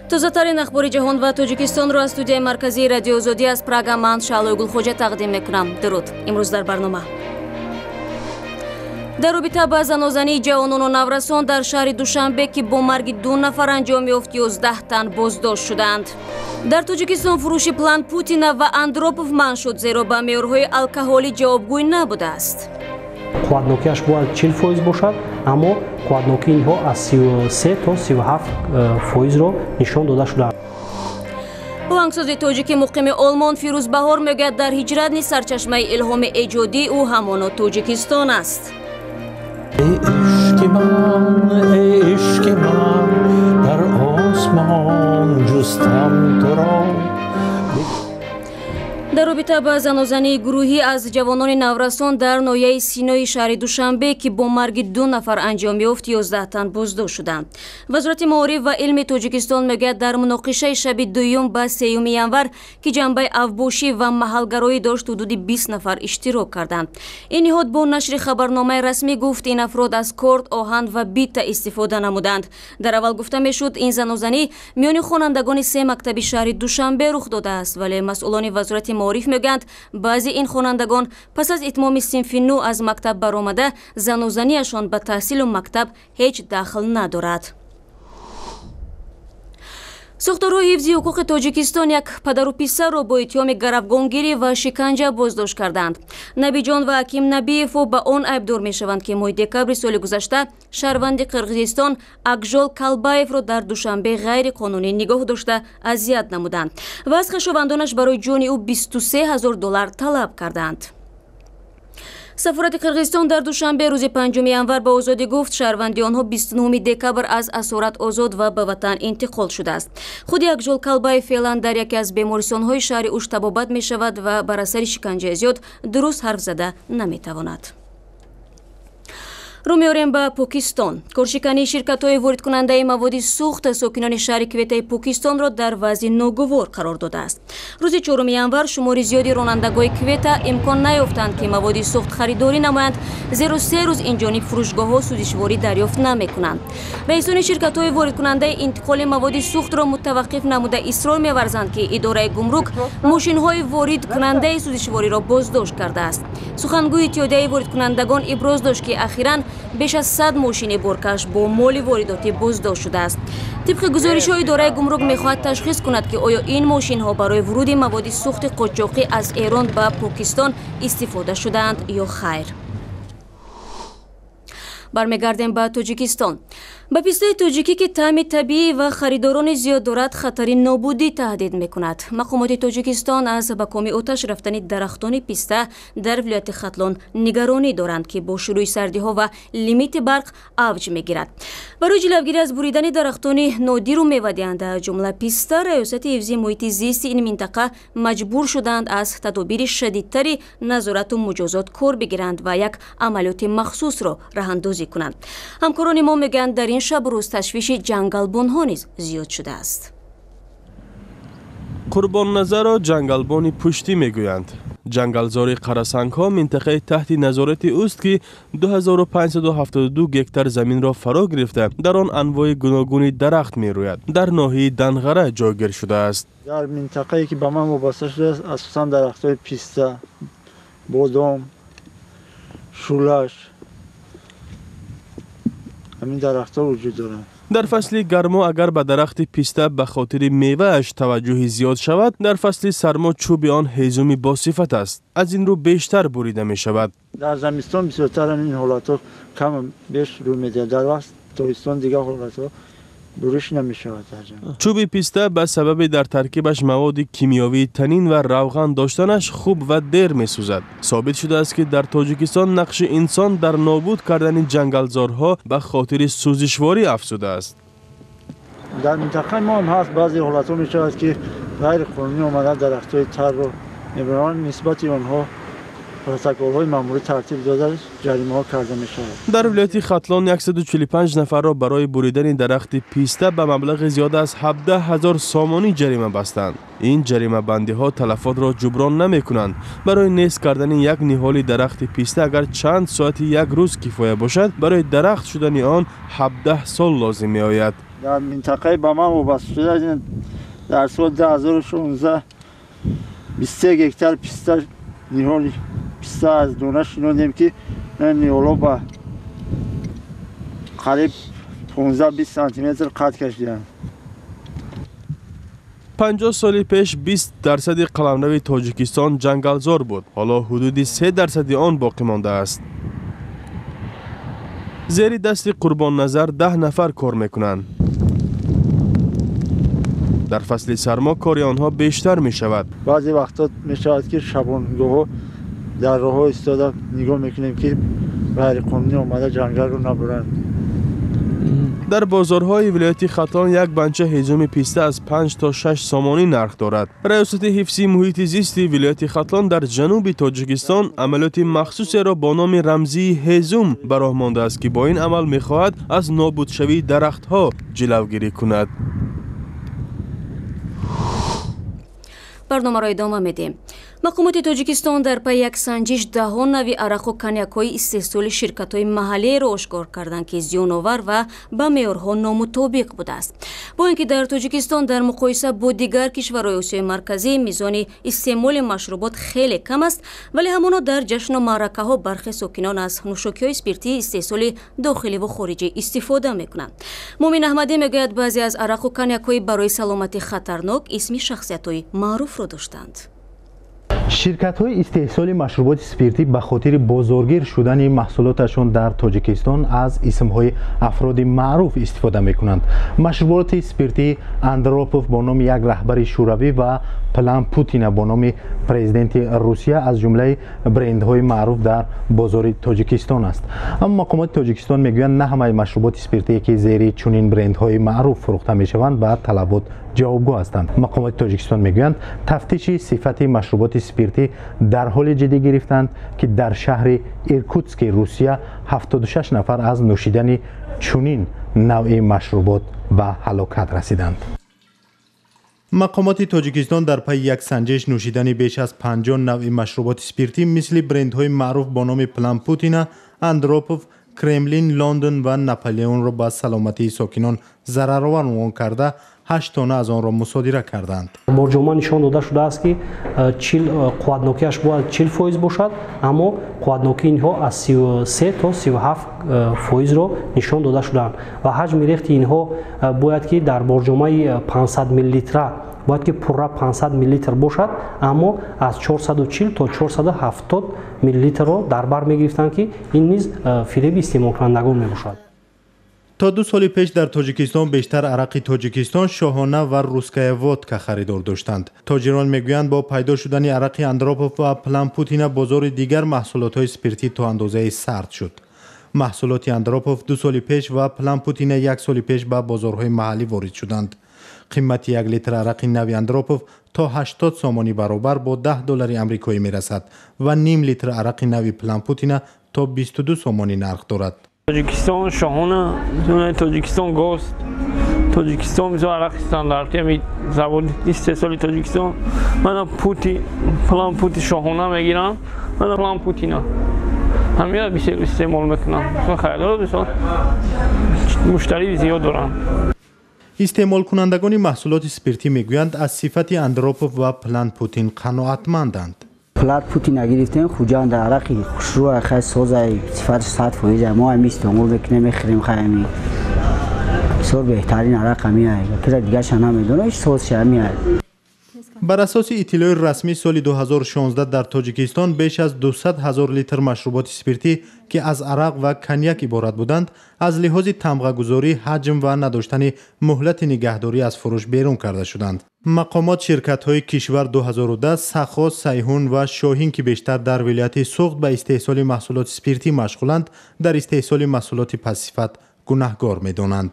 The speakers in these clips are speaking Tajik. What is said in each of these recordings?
Тозатарин ахбори ҷаҳон ва Тоҷикистонро аз студияи марказии Радиои Озодӣ аз Прага ман Шаълои Гулхоҷа тақдим мекунам. Дуруд. Имрӯз дар барнома. Дар робита ба занозании ҷавонону наврасон дар шаҳри Душанбе, ки бо марги 2 нафар анҷом ёфт, 11 тан боздошт шуданд. Дар Тоҷикистон фурӯши план Путина ва Андропов манъ шуд, зеро ба меъёрҳои алкоҳолӣ ҷавобгӯй набудааст. Қувватнокиаш бояд 40% бошад, аммо қувватнокии инҳо аз 33 то 37%-ро нишон дода шудааст. Оҳангсози тоҷики муқими Олмон Фирӯз Баҳор мегӯяд, дар ҳиҷрат низ сарчашмаи илҳоми эҷодии ӯ ҳамоно Тоҷикистон аст. Эй ишқи ман, эй ишқи ман, дар осмон ҷустам туро. Дар робита ба занозании гурӯҳӣ аз ҷавонони наврасон дар ноҳияи Синои шаҳри Душанбе, ки бо марги 2 нафар анҷом ёфт, 11 тан боздошт шуданд. Вазорати маориф ва илми Тоҷикистон мегӯяд, дар муноқишаи шаби 2 ба 3 январ, ки ҷанбаи авбошӣ ва маҳалгароӣ дошт, ҳудуди 20 нафар иштирок карданд. Ин ниҳод бо нашри хабарномаи расмӣ гуфт, ин афрод аз корд, оҳан ва бита истифода намуданд. Дар аввал гуфта мешуд, ин занозанӣ миёни хонандагони 3 мактаби шаҳри Душанбе рух додааст, вале масъулони вазорати маориф мегӯянд, баъзе ин хонандагон пас аз итмоми синфи 9 аз мактаб баромада, занозаниашон ба таҳсилу мактаб ҳеҷ дахл надорад. Сохторҳои ҳифзи ҳуқуқи Тоҷикистон як падару писарро бо иттиҳоми гаравгонгирӣ ва шиканҷа боздошт карданд. Набиҷон ва Аким Набиеву ба он айбдор мешаванд, ки моҳи декабри соли гузашта шаҳрванди Қирғизистон Акжол Калбаевро дар Душанбе ғайриқонунӣ нигоҳ дошта азият намуданд ва аз хешовандонаш барои ҷони ӯ 23 000 доллар талаб карданд. Сафорати Қирғизистон дар Душанбе рӯзи 5 январ ба Озодӣ гуфт, шаҳрванди онҳо 29 декабр аз асорат озод ва ба ватан интиқол шудааст. Худи Акжол Калбаев феълан дар яке аз бемористонҳои шаҳри Уш табобат мешавад ва бар асари шиканҷаи зиёд дуруст ҳарф зада наметавонад. Рӯ меорем ба Покистон. Коршикании ширкатҳои воридкунандаи маводи сӯхт сокинони шаҳри Кветаи Покистонро дар вазъи ногувор қарор додааст. Рӯзи 4 январ шумори зиёди ронандагои Квета имкон наёфтанд, ки маводи сӯхт харидорӣ намоянд, зеро 3 рӯз инҷониб фурӯшгоҳҳо сӯзишворӣ дарёфт намекунанд. Раисони ширкатҳои воридкунандаи интиқоли маводи сӯхтро мутаваққиф намуда исрор меварзанд, ки идораи гумрук мошинҳои воридкунандаи сӯзишвориро боздошт кардааст. Сухангӯи иттиҳодияи воридкунандагон иброз дошт, ки ахиран беш аз 100 мошини боркаш бо моли воридотӣ боздошт шудааст. Тибқи гузоришҳо, идораи гумрук мехоҳад ташхис кунад, ки оё ин мошинҳо барои вуруди маводи сӯхти қочоқӣ аз Эрон ба Покистон истифода шудаанд ё хайр. Бармегардем ба Тоҷикистон. Ба пистаи тоҷикӣ, ки таъми табиӣ ва харидорони зиёд дорад, хатари нобудӣ таҳдид мекунад. Мақомоти Тоҷикистон аз ба коми оташ рафтани дарахтони писта дар вилояти Хатлон нигаронӣ доранд, ки бо шурӯи сардиҳо ва лимити барқ авҷ мегирад. Барои ҷилавгирӣ аз буридани дарахтони нодиру мевадиҳанда, аз ҷумла писта, Раёсати ҳифзи муҳити зисти ин минтақа маҷбур шуданд аз тадобири шадидтари назорату муҷозот кор бигиранд ва як амалиёти махсусро раҳандозӣ кунанд. Ҳамкорони мо мегӯянд, дар ин шабу рӯз ташвиши ҷангалбонҳо низ зиёд шудааст. Қурбонназарро ҷангалбони пуштӣ мегӯянд. Ҷангалзори Қарасангҳо минтақаи таҳти назорати ӯст, ки 2572 гектар заминро фаро гирифта, дар он анвои гуногуни дарахт мерӯяд, дар ноҳияи Данғара ҷойгир шудааст. Дар минтақае, ки ба ман вобаста шудааст, асосан дарахтҳои писта, бодом, шулаш, ҳамин дарахтҳо вуҷуд доранд. Дар фасли гармо агар ба дарахти писта ба хотири мевааш таваҷҷӯҳи зиёд шавад, дар фасли сармо чӯби он ҳезуми босифат аст, аз ин рӯ бештар бурида мешавад. Дар замистон бисёртар ҳамин ҳолатҳо кам беш рӯй медиҳад. Дар вақт тобистон дигар ҳолатҳо буриш намешавад. Чӯби писта ба сабаби дар таркибаш маводи кимиёвии танин ва равған доштанаш хуб ва дер месӯзад. Собит шудааст, ки дар Тоҷикистон нақши инсон дар нобуд кардани ҷангалзорҳо ба хотири сӯзишворӣ афзудааст. Дар минтақаи мо ҳам ҳаст, баъзе ҳолатҳо мешавад, ки ғайриқонунӣ омада дарахтҳои тарро мебаранд. Нисбати онҳо Протоколҳои маъмурӣ тартиб дода, ҷаримаҳо карда мешавад. Дар вилояти Хатлон 145 нафарро барои буридани дарахти писта ба маблағи зиёда аз 17 ҳазор сомонӣ ҷарима бастанд. Ин ҷаримабандиҳо талафотро ҷуброн намекунанд. Барои нест кардани як ниҳоли дарахти писта агар чанд соати як рӯз кифоя бошад, барои дарахт шудани он 17 сол лозим меояд. Дар минтақаи ба ман вобаста шуда дар соли 2016 23 гектар писта, ниҳоли писта аз дона шинондем, ки ниҳолҳо ба қариб 15-20 сантиметр қад кашиданд. 50 соли пеш 20% қаламрави Тоҷикистон ҷангалзор буд. Ҳоло ҳудуди 3% он боқӣ мондааст. Зери дасти Қурбонназар 10 нафар кор мекунанд. Дар фасли сармо кори онҳо бештар мешавад. Баъзе вақтҳо мешавад, ки шабонгоҳҳо дар роҳҳо истода нигоҳ мекунем, ки ғайриқонунӣ омада ҷангалро набуранд. Дар бозорҳои вилояти Хатлон як банча ҳезуми писта аз 5 то 6 сомонӣ нарх дорад. Раёсати ҳифзи муҳити зисти вилояти Хатлон дар ҷануби Тоҷикистон амалиёти махсусеро бо номи рамзии ҳезум ба роҳ мондааст, ки бо ин амал мехоҳад аз нобудшавии дарахтҳо ҷилавгирӣ кунад. Барномаро идома медиҳем. Мақомоти Тоҷикистон дар пайи як санҷиш даҳо нави арақу коньякҳои истеҳсоли ширкатҳои маҳаллиеро ошкор карданд, ки зиёновар ва ба меъёрҳо номутобиқ будааст. Бо ин ки дар Тоҷикистон дар муқоиса бо дигар кишварҳои Осиёи Марказӣ мизони истеъмоли машрубот хеле кам аст, вале ҳамоно дар ҷашну маъракаҳо бархе сокинон аз нӯшокиҳои спиртии истеҳсоли дохиливу хориҷӣ истифода мекунанд. Мумин Аҳмадӣ мегӯяд, баъзе аз арақу коньякҳои барои саломатӣ хатарнок исми шахсиятҳои маъруфро доштанд. Ширкатҳои истеҳсоли машруботи спиртӣ ба хотири бозоргир шудани маҳсулоташон дар Тоҷикистон аз исмҳои афроди маъруф истифода мекунанд. Машруботи спиртии Андропов бо номи як раҳбари шӯравӣ ва План Путина бо номи президенти Русия аз ҷумлаи брендҳои маъруф дар бозори Тоҷикистон аст. Аммо мақомоти Тоҷикистон мегӯянд, на ҳамаи машруботи спиртие, ки зери чунин брендҳои маъруф фурӯхта мешаванд, ба талабот ҷавобгӯ ҳастанд. Мақомоти Тоҷикистон мегӯянд, тафтиши сифати машруботи спиртӣ дар ҳоле ҷиддӣ гирифтанд, ки дар шаҳри Иркутски Русия 76 нафар аз нӯшидани чунин навъи машрубот ба ҳалокат расиданд. Мақомоти Тоҷикистон дар пайи як санҷиш нӯшидани беш аз 50 навъи машруботи спиртӣ мисли брендҳои маъруф бо номи План Путина, Андропов, Кремлин, Лондон ва Наполеонро ба саломатии сокинон зараровар унвон карда, 8 тонна аз онро мусодира карданд. Борҷома нишон дода шудааст, ки қувватнокиаш бояд 40% бошад, аммо қувватнокии инҳо аз 33 то 37 фоизро нишон дода шудаанд ва ҳаҷми рехти инҳо бояд ки дар борҷомаи 500 миллилитра бояд ки пурра 500 миллилитр бошад, аммо аз 440 то 470 миллилитрро дар бар мегирифтанд, ки ин низ фиреби истеъмолкунандагон мебошад. То 2 соли пеш дар Тоҷикистон бештар арақи Тоҷикистон, Шоҳона ва Русская водка харидор доштанд. Тоҷирон мегӯянд, бо пайдо шудани арақи Андропов ва План Путина бозори дигар маҳсулотҳои спиртӣ то андозае сард шуд. Маҳсулоти Андропов 2 соли пеш ва План Путина 1 соли пеш ба бозорҳои маҳаллӣ ворид шуданд. Қимати 1 литр арақи нави Андропов то 80 сомонӣ баробар бо 10 доллари амрикоӣ мерасад ва ним литр арақи нави План Путина то 22 сомонӣ нарх дорад. Тоҷикистон шоҳона, Тоҷикистон ГОСТ, Тоҷикистон мисол арақи стандарти, ҳами заводи истеҳсоли Тоҷикистон. Мана Пути, План Пути шоҳона мегирам, мана План Путина. Ҳамина бисёр истеъмол мекунам. Харидор бисёр муштарӣ зиёд дорам. Истеъмолкунандагони маҳсулоти спиртӣ мегӯянд, аз сифати Андропов ва План Путин қаноатманданд. План Путина гирифтем, Хуҷанд арақи хушрӯ, хай созай, сифаташ 100%. Мо ҳами истеъмол мекунем, мехӯрем, хай ҳами. Бисёр беҳтарин арақ ҳами ай. Пира дигарша намедонам, созша ҳами ай. Бар асоси иттилои расмӣ соли 2016 дар Тоҷикистон беш аз 200 ҳазор литр машруботи спиртӣ, ки аз арақ ва коньяк иборат буданд, аз лиҳози тамғагузорӣ, ҳаҷм ва надоштани муҳлати нигаҳдорӣ аз фурӯш берун карда шуданд. Мақомот ширкатҳои кишвар 2010, Сахо, Сайҳун ва Шоҳин, ки бештар дар вилояти Суғд ба истеҳсоли маҳсулоти спиртӣ машғуланд, дар истеҳсоли маҳсулоти пастсифат гунаҳгор медонанд.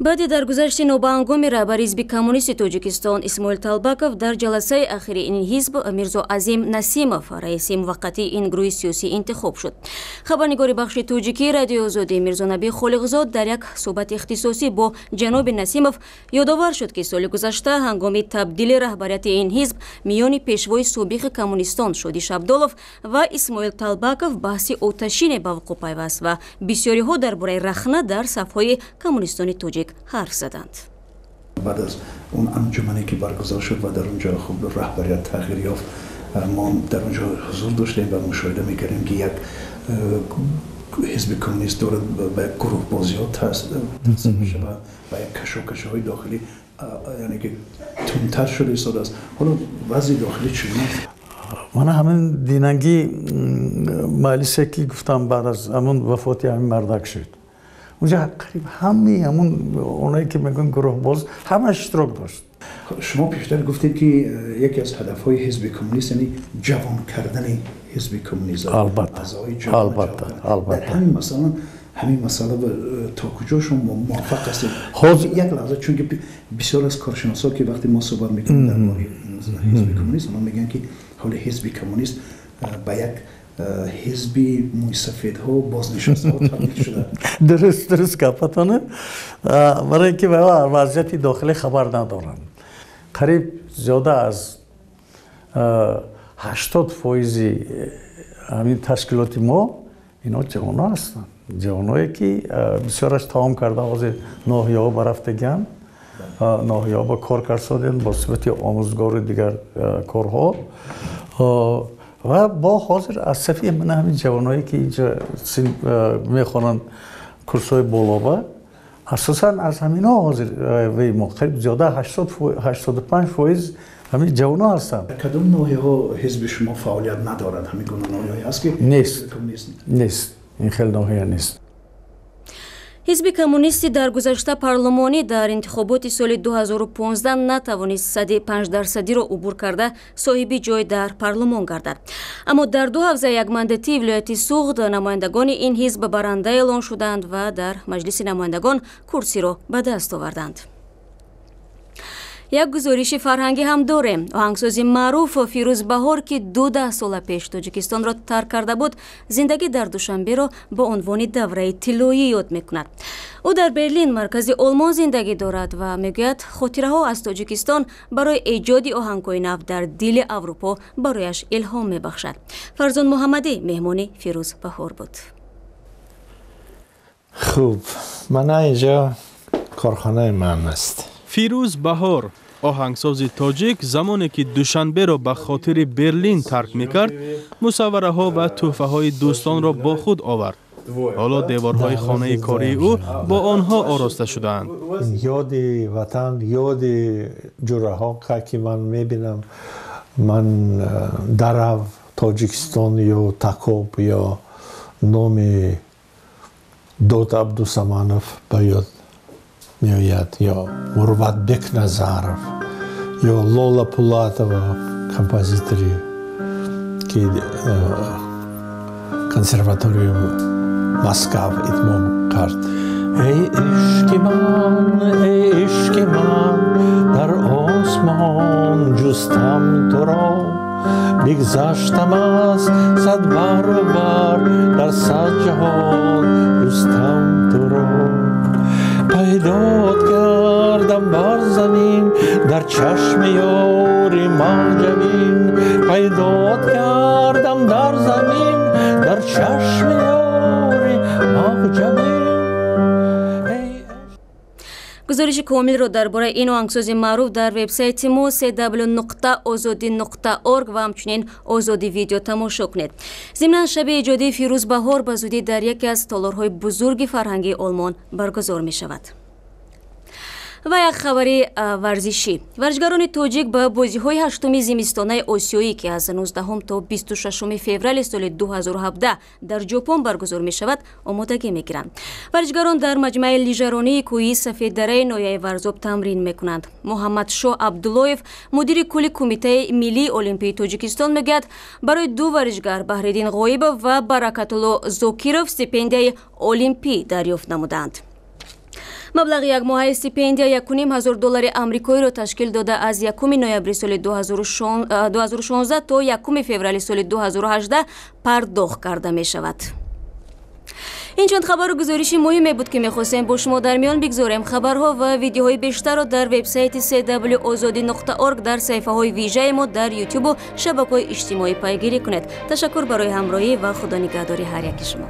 Баъди даргузашти нобаҳангоми раҳбари ҳизби коммунисти Тоҷикистон Исмоил Талбаков дар ҷаласаи ахири ин ҳизб Мирзо Азим Насимов раиси муваққатии ин гурӯҳи сиёсӣ интихоб шуд. Хабарнигори бахши тоҷикии Радиои Озодӣ Мирзонаби Холиқзод дар як суҳбати ихтисосӣ бо ҷаноби Насимов ёдовар шуд, ки соли гузашта ҳангоми табдили раҳбарияти ин ҳизб миёни пешвои собиқи коммунистон Шоди Шабдолов ва Исмоил Талбаков баҳси оташине ба вуқӯъ пайваст ва бисёриҳо дар бораи рахна дар сафҳои коммунистони тоҷик ҳарф заданд. Баъд аз он анҷумане ки баргузор шуд ва дар он ҷо хуб раҳбарият тағйир ёфт, мо дар он ҷо ҳузур доштем ва мушоҳида мекардем, ки як ҳизби коммунист дорад ба як гурӯҳбозиҳо тақсим мешавад, ба як кашокашҳои дохилӣ, яъне ки тундтар шуда истодааст. Ҳоло вазъи дохилӣ чунин аст? Мана ҳамин динагӣ маҷлисе ки гуфтам, баъд аз ҳамон вафоти ҳамин мардак шуд, унҷа қариб ҳамаи ҳамун оное ки мегӯянд гурӯҳбоз, ҳамаш иштирок дошт. Шумо пештар гуфтед, ки яке аз ҳадафҳои ҳизби коммунист, яъне ҷавон кардани ҳизби коммунист. Албатта, албатта, албатта. Дар ҳамин масъала, ҳамин масъала то куҷо шумо муваффақ ҳастед? Як лаҳза, чунки бисёр аз коршиносҳо, ки вақте мо суҳбат мекунем дар бораи ҳизби коммунист, онҳо мегӯянд, ки ҳоли ҳизби коммунист ба як ҳизби мӯйсафедҳо, бознишастаҳо табдил шуда. Дуруст, гапатоне, барои ин ки вазъияти дохилӣ хабар надоранд. Қариб зиёда аз 80 фоизи ҳамин ташкилоти мо ино ҷавонҳо ҳастанд, ҷавоное ки бисёраш тамом карда, ҳозир ноҳияҳо барафтагианд, ноҳияҳо ба кор карсодем бо сифати омӯзгору дигар корҳо. Ва бо ҳозир аз сафи мана ҳамин ҷавоное ки инҷа мехонанд курсҳои болоба, асосан аз ҳаминҳо ҳозир мо қариб зиёда 85% ҳамин ҷавонҳо ҳастанд. Кадом ноҳияҳо ҳизби шумо фаъолият надорад? Ҳамин гуна ноҳияҳое ҳаст ки? Нест, нест, ин хел ноҳия нест. Ҳизби коммунисти дар гузашта парлумонӣ дар интихоботи соли 2015 натавонист сади 5 дарсадиро убур карда, соҳиби ҷой дар парлумон гардад. Аммо дар ду ҳавзаи якмандатии вилояти Суғд намояндагони ин ҳизб баранда эълон шуданд ва дар Маҷлиси намояндагон курсиро ба даст оварданд. Як гузориши фарҳангӣ ҳам дорем. Оҳангсози маъруф Фирӯз Баҳор, ки ду даҳсола пеш Тоҷикистонро тарк карда буд, зиндагӣ дар Душанберо бо унвони давраи тиллоӣ ёд мекунад. Ӯ дар Берлин, маркази Олмон, зиндагӣ дорад ва мегӯяд, хотираҳо аз Тоҷикистон барои эҷоди оҳангҳои нав дар дили Аврупо барояш илҳом мебахшад. Фарзон Муҳаммадӣ меҳмони Фирӯз Баҳор буд. Хуб, мана инҷо корхонаи ман аст. Фирӯз Баҳор, оҳангсози тоҷик, замоне ки Душанберо ба хотири Берлин тарк мекард, мусаввараҳо ва тӯҳфаҳои дӯстонро бо худ овард. Ҳоло деворҳои хонаи кории ӯ бо онҳо ороста шудаанд. Ёди ватан, ёди ҷураҳо, ки ман мебинам, ман дарав Тоҷикистон ё Такоб ё номи Дод Абдусаманов ба ёд меояд, ё Мурватбек Назаров, ё Лола Пулатова, композитори ки консерваторияи Москав итмом кард. Эй ишқи ман, эй ишқи ман, дар осмон ҷустам туро, бигзаштам аз сад баробар, дар сад ҷаҳон ҷустам туро, пайдот кардам бар замин, дар чашми ёри маҳҷабин, пайдот кардам дар замин, дар чашми ёри маҳҷабин. Гузориши комилро дар бораи ин оҳангсози маъруф дар вебсайти мо cw.ozodi.org ва ҳамчунин Озоди Видео тамошо кунед. Зимнан, шаби эҷодии Фирӯз Баҳор ба зудӣ дар яке аз толорҳои бузурги фарҳангии Олмон баргузор мешавад. Ва як хабари варзишӣ. Варзишгарони тоҷик ба бозиҳои ҳаштуми зимистонаи Осиёӣ, ки аз 19 то 26 феврали соли 2017 дар Ҷопон баргузор мешавад, омодагӣ мегиранд. Варзишгарон дар маҷмӯаи лижаронии кӯҳии Сафеддараи ноҳияи Варзоб тамрин мекунанд. Муҳаммадшоҳ Абдуллоев, мудири кулли Кумитаи миллии олимпии Тоҷикистон, мегӯяд, барои ду варзишгар, Баҳриддин Ғоибов ва Баракатулло Зокиров, стипендияи олимпӣ дарёфт намуданд. Маблағи якмоҳаи стипендия 1500 доллари амрикоиро ташкил дода, аз 1 ноябри соли 2016 то 1 феврали соли 2018 пардохт карда мешавад. Ин чанд хабару гузориши муҳиме буд, ки мехостем бо шумо дар миён бигзорем. Хабарҳо ва видеоҳои бештарро дар вебсайти cw ozodi.org, дар саҳифаҳои вижаи мо дар ютубу шабакаҳои иҷтимоӣ пайгирӣ кунед. Ташаккур барои ҳамроҳӣ ва худо нигаҳдори ҳар яки шумо.